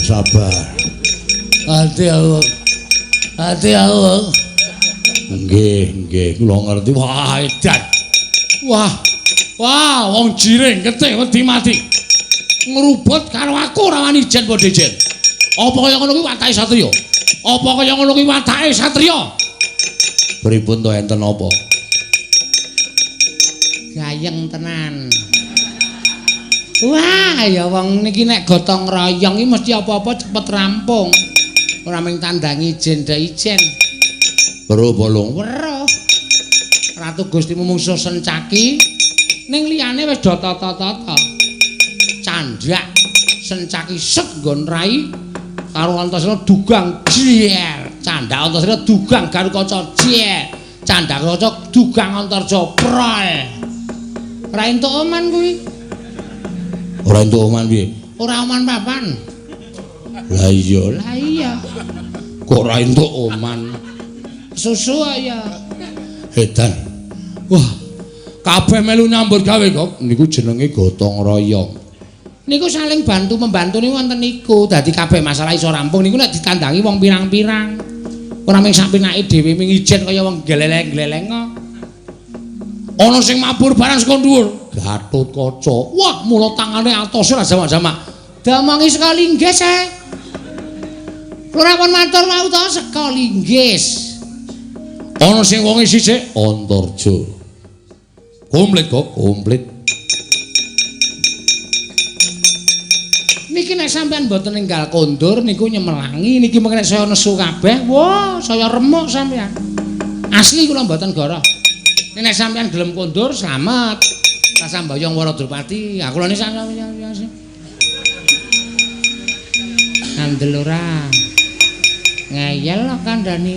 Sabar. Ati aku. Ati aku. Nggih, nggih, kula ngerti. Wah, edan. Wah. Wah, wong jiring ketih wedi mati. Ngrubut karo aku ora wani ijen padha ijen. Apa kaya ngono kuwi watake satriya? Apa kaya ngono kuwi watake satriya? Pripun to enten apa? Gayeng tenan. Wah, ya wong niki nek gotong royong iki mesti apa-apa cepet rampung. Ora mung tandangi ijen ndak ijen. Weruh bolong. Weruh. Ratu Gusti mungsuh Sencaki ning liyane wis do tata-tata. Candhak Sencaki set nggon rai karo Antasena dugang jier. Candhak Antasena dugang Garukaca jier. Candhak Kaca dugang Antarja prol. Ora entuk oman kuwi. Ora entuk oman piye? Ora oman papan. Lah iya. Lah iya. Kok ora entuk oman? Susu ya. Edan. Wah, kabeh melu nyambut gawe kok. Niku jenenge gotong royong. Niku saling bantu membantu niku wonten niku. Dadi kabeh masalah iso rampung niku nek ditandangi wong pirang-pirang. Ora mung sak pinake dhewe mung ijen kaya wong gleleng-gleleng. Ana sing mabur barang saka dhuwur. Gatotkaca. Wah, mula tangane atose ora jamak-jamak. Diomongi saka linggis e. Ora pun matur mau to saka linggis. Ana sing wonge sisik Antarja. Komplit kok, komplit. Niki nek sampean mboten ninggal kondur niku nyemelangi niki mengke nek saya nesu kabeh, wah, saya remuk sampean. Asli kula mboten goroh. Nek sampean gelem kondur slamet. Rasa mbayang Wara Drupadi, aku lho nek ngandel ora. Ngeyel kok kandhani.